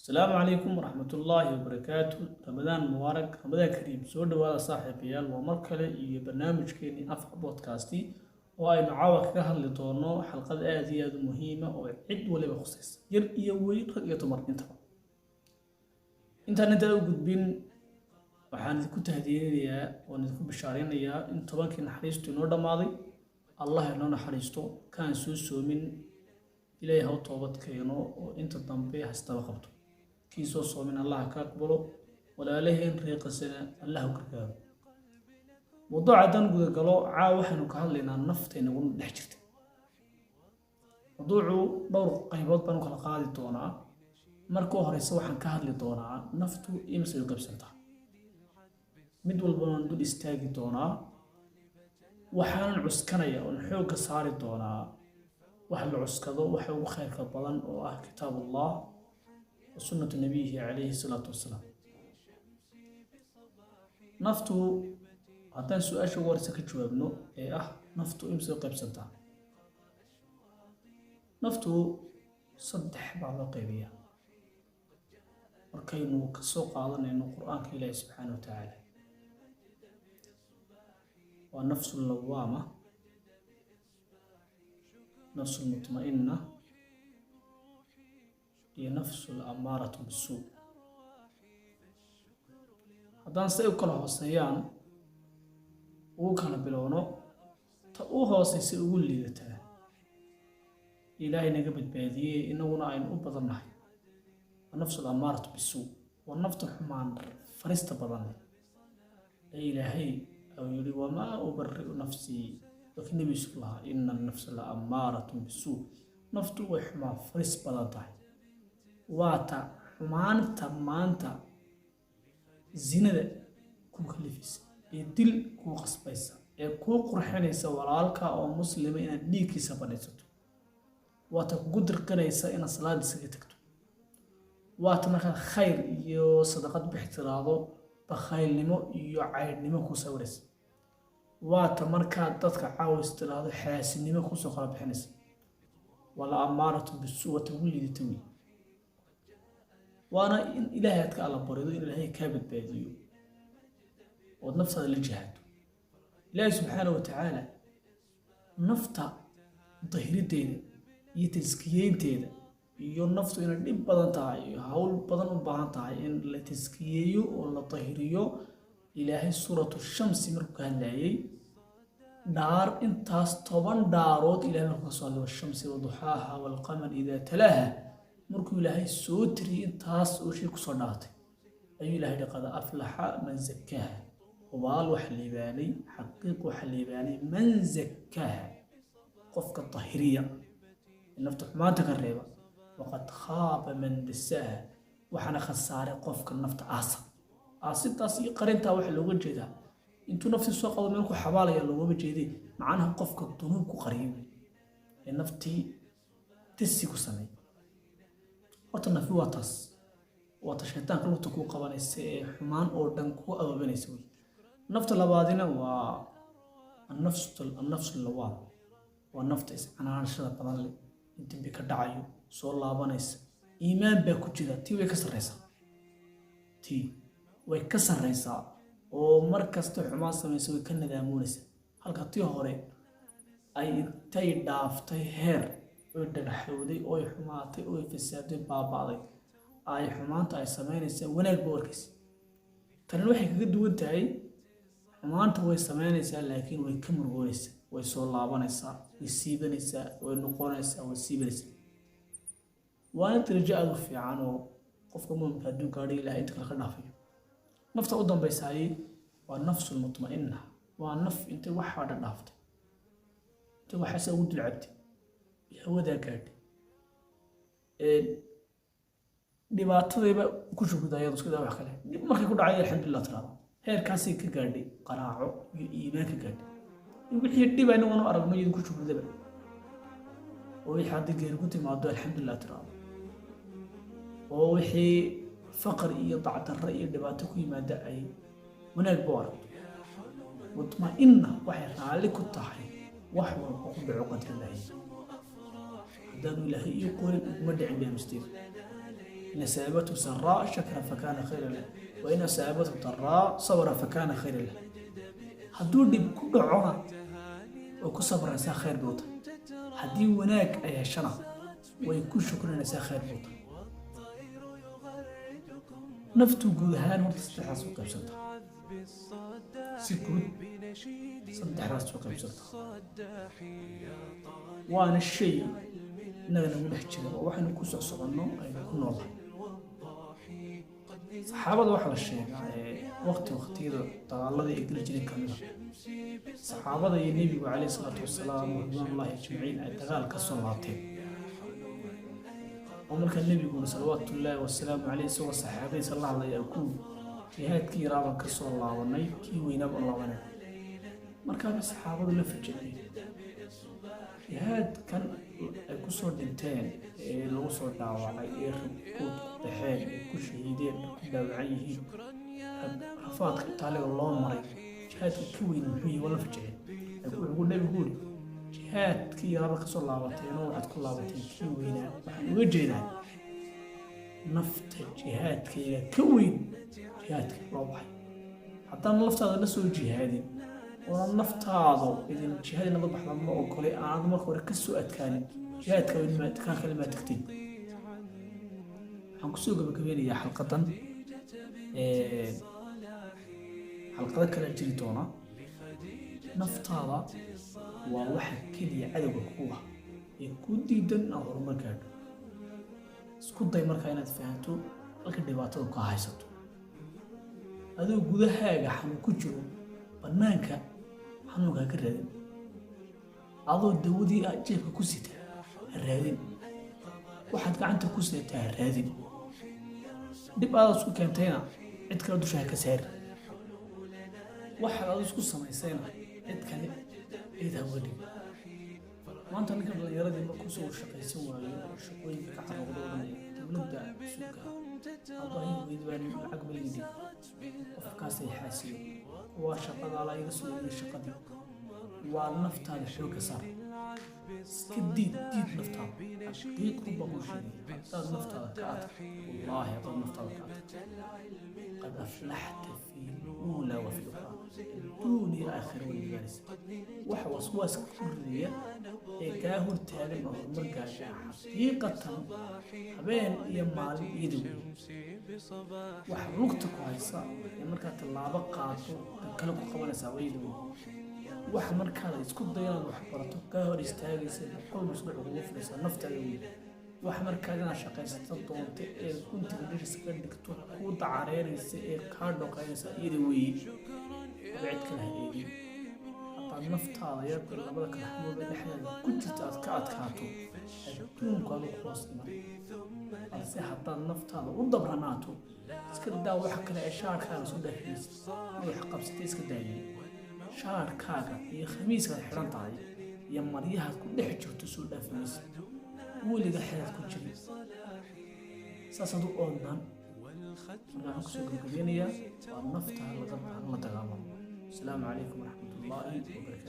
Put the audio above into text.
Asalaamu calaykum waraxmatullaahi wabarakaatu. Ramadaan mubaarak, Ramadaan kariim. Soo dhawaada, saaxiibayaal. Waa mar kale iyo barnaamijkeenii Afca Podcast oo aynu caawa kaga hadli doono xalqad aada iyo aada u muhiima oo cid waliba khusaysa, yar iyo weyn, rag iyo dumar intaba. Intaan intaa u gudbin, waxaan idinku tahdiyeynayaa oon idinku bishaaraynayaa in 10kii naxariistu inoo dhammaaday. Allah inoo naxariisto. Kaan soo soomin, Ilaahay ha u toobad keeno oo inta dambe hastaba qabto. Kii soo soomin, Allah ka aqbalo. Walaalaheen reeqasana Allah u gargaaro. Mawduuca haddaan gudagalo, caawa waxaynu ka hadlaynaa naftaynagu dhex jirta. Mawduucu dhowr qaybood baan u kala qaadi doonaa. Marka u horeysa waxaan ka hadli doonaa naftu imisay u qaybsantaa, mid walbana waan dul istaagi doonaa. Waxaanan cuskanaya oon xoogga saari doonaa wax la cuskado waxa ugu khayrka badan, oo ah kitaab Allah wa sunnatu nabiyihi calayhi salaatu wasalaam. Naftu, haddaan su-aasha ugu horeysa ka jawaabno ee ah naftu imisay u qaybsantaa, naftu saddex baa loo qaybiyaa markaynu ka soo qaadanayno Qur-aanka Ilaahi subxaana wa tacaala. Waa nafsu lawaama, nafsu lmutma'ina iyo nafsu lamaaratu bisuu. Haddaan say u kala hooseeyaan ugu kala bilowno, ta u hooseysa, ugu liidataa, Ilaahay naga badbaadiyey, inaguna aynu u badannahay, waa nafsu lamaaratu bisuu. Waa nafta xumaan farista badan leh ee Ilaahay uu yihi: "Wamaa ubari'u nafsii." Waa kii Nebi Yuusuf lahaa: "Ina annafsa la ammaaratun bisuu." Naftu way xumaan faris badan tahay. Waa ta xumaanta maanta zinada kuu kalifaysa, ee dil kuu qasbaysa, ee kuu qurxinaysa walaalka oo muslima inaad dhiigkiisa banaysato. Waa ta kugu dirqinaysa inaad salaada isaga tagto. Waa ta markaad khayr iyo sadaqad bix tiraahdo bakhaylnimo iyo caydhnimo kuu sawiraysa. Waa ta markaad dadka caawis tiraahdo xaasinimo kusoo kala bixinaysa. Waa la amaaratu bisu, waa ta ugu liidata wey. Waana in Ilaahay aad ka alla barido in Ilaahay kaa badbaadiyo ood naftaada la jihaado. Ilaahay subxaana wa tacaala nafta dahiriddeeda iyo taskiyeynteeda, iyo naftu inay dhib badan tahay iyo hawl badan u baahan tahay in la taskiyeeyo oo la dahiriyo, Ilaahay Suuratu Shamsi markuu ka hadlayay, dhaar intaas 10 dhaarood Ilahay markuu ka soo hadlay, washamsi waduxaaha waalqamar idaa talaaha, markuu Ilaahay soo tiriyey intaas oo shay kusoo dhaartay, ayuu Ilahay yihi: "Qad aflaxa man zakkaaha." Hubaal waxa liibaanay, xaqiiq waxa liibaanay, man zakkaaha, qofka dahiriya ee nafta xumaanta ka reeba. Waqad khaaba man dasaaha, waxaana khasaaray qofka nafta aasa. Aasidaas iyo qarintaa waxaa looga jeedaa intuu naftii soo qado meel ku xabaalaya loogama jeeday, macnaha qofka dunuub ku qariyay wey ee naftii dasi ku sameeyay. Horta nafi waa taas, waa ta shaytaanka lugta kuu qabanaysa ee xumaan oo dhan kuu abaabanaysa wey. Nafta labaadina waa annafsu lawaam. Waa nafta iscanaanashada badan leh, in dembi ka dhacayo soo laabanaysa. Iimaan baa ku jira. Tii way ka sarreysaa, tii way ka sarreysaa oo mar kasta xumaan samaysa way ka nadaamoonaysaa, halka tii hore ay intay dhaaftay heer oy dhagaxowday, oy xumaatay, oy fasaaday, baaba'day, ay xumaanta ay samaynaysaa wanaag ba arkaysa. Tani waxay kaga duwan tahay, xumaanta way samaynaysaa, laakiin way ka murugoonaysaa, way soo laabanaysaa, way siibanaysaa, way noqonaysaa, way siibanaysaa. Waana darajo aada u fiican oo qofka muumka adduunka adhi Ilahay inta kale ka dhaafayo. Nafta u dambaysaayey waa nafsul mutma'ina. Waa naf intay waxaa dhan dhaaftay, intay waxaase ugu dulcabtay, hawadaa gaadhay, dhibaatadayba ku shugda ayadu, iska daa wax kale, dhib markay ku dhacay alxamdulillah tiraado. Heerkaasay ka gaadhay, qaraaco iyo iimaan ka gaadhay. Wixii dhib inaguna aragno iyadu ku shugdaba, oo wixii haddii geeri ku timaado alxamdulillah tiraado, oo wixii faqri iyo dacdarre iyo dhibaato ku yimaada ay wanaag bu aragto. Mutma'ina, waxay raalli ku tahay wax walba ku dhaco qadar Ilaahay. Haddaanu Ilaahay ii qorin, iguma dhicin baa misteed. In asaabathu saraa shakara fakana khayra lah, wa in asaabathu daraa sabara fakana khayra lah. Hadduu dhib ku dhacona, way ku sabraysaa, khayr bay u tahay. Haddii wanaag ay heshana, way ku shukrinaysaa, khayr bay u tahay. Naftu guud ahaan horta saddexdaas u qaybsanta, si guud saddexdaas u qaybsanta, waana shay innaga nagu dhex jira oo waxaynu ku soo soconno, aynu ku noolahay. Saxaabada waxaa la sheegaa ee waqti waqtiyada dagaaladii ay geli jireen kamid a, saxaabada iyo Nebigu calayhi salaatu wasalaam ridwaanullahi ajmaciin ay dagaal ka soo laabteen, oo markaa Nebiguna salawaatullaahi wasalaamu caleyh isagoo saxaabadiisa la hadlaya ku jihaadkii yaraabaan ka soo laabanay, kii weynaabaan laabanay. Markaaba saxaabadu la fajaceen jihaadkan ay ku soo dhinteen ee lagu soo dhaawacay, ee rabkood ku baxeen, ee ku shahiideen, ee ku dhaawacan yihiin, rafaadka itaaliga loo maray, jihaadka ka weyn muxuu yihi? Waa la fajaceen. Wuxuu Nebigu yiri, jihaadkii yaraaba kasoo laabateenoo waxaad ku laabateen kii weynaa. Waxaan uga jeedaa nafta jihaadkayga ka weyn jihaadka loo baxay. Haddaan laftaada la soo jihaadin, oonan naftaadu idin jihaad inaad u baxda ma ogolay, aanad marka hore ka soo adkaanin, jihaadka weyn kaa kale maa tagteen. Waxaan kusoo gabagabeynayaa xalqadan. Xalqado kale jiri doona. Naftaada waa waxa keliya cadowga kugu ah ee ku diidan inaad horumar gaadho. Isku day markaa inaad fahanto halka dhibaatadu ka haysato. Adoo gudahaaga xanuun ku jiro, bannaanka xanuunka ha ka raadin. Adoo dawadii aad jeebka ku sita ha raadin, waxaad gacanta ku sidataa ha raadin. Dhib aadaad isku keentayna cid kale dusha ha ka saarin. Waxaad aad isku samaysayna cid kale eed ha uga dhigin. Maanta ninka dhalinyaradii markuu soo shaqaysan waayo oo shaqooyinka ka carooqda, odhanaya dowladda suuka aabbahay hooyadii baan lacag ma iga dhig, qofkaasay xaasiyo, waa shaqada ala iga soo eriya shaqadii. Waa naftaada xoogga saar, iska diid, diid naftaada. Xaqiiqdu baa kuu sheegaya, haddaad naftaada ka adag, wallaahi haddaad naftaada ka adag, qad aflaxta fi luulaa wa fi lukhraa, adduun iyo aakhira way liibaanaysa. Waxa waswaaska ku ridaya ee kaa hortaagan oo horumar gaadha xaqiiqatan habeen iyo maalin iyada wey. Waxa lugta ku haysa ee markaad tallaabo qaado tan kale ku qabanaysaa waa iyada wey. Waxa markaad isku dayo inaad wax barato kaa hor istaagaysa, 100 mashruuc kugu furaysaa, naftaada wey. Wax markaad inaad shaqaysato doonto ee guntiga dhishis ka dhigto kuu dacareeraysa ee kaa dhoqaynaysa, iyada weeye. Waba cid kale ha eegin. Haddaad naftaada yar labada kala xamood ee dhexdeeda ku jirta aad ka adkaato, adduunku adigu hoos iman. Balse haddaad naftaada u dabranaato, iska daa wax kale ee shaarkaaga soo dhaafinaysa inaad wax qabsatay, iska daayay shaarkaaga iyo khamiiskaad xidhan tahay iyo maryahaad ku dhex jirto soo dhaafinaysa, weliga xeeraad ku jirin, saasaad u oodnaan. Marka waxaan kusoo gabagabeynayaa waa nafta la dagaalamo. Asalaamu calaykum waraxmatullaahi wabarakaatu.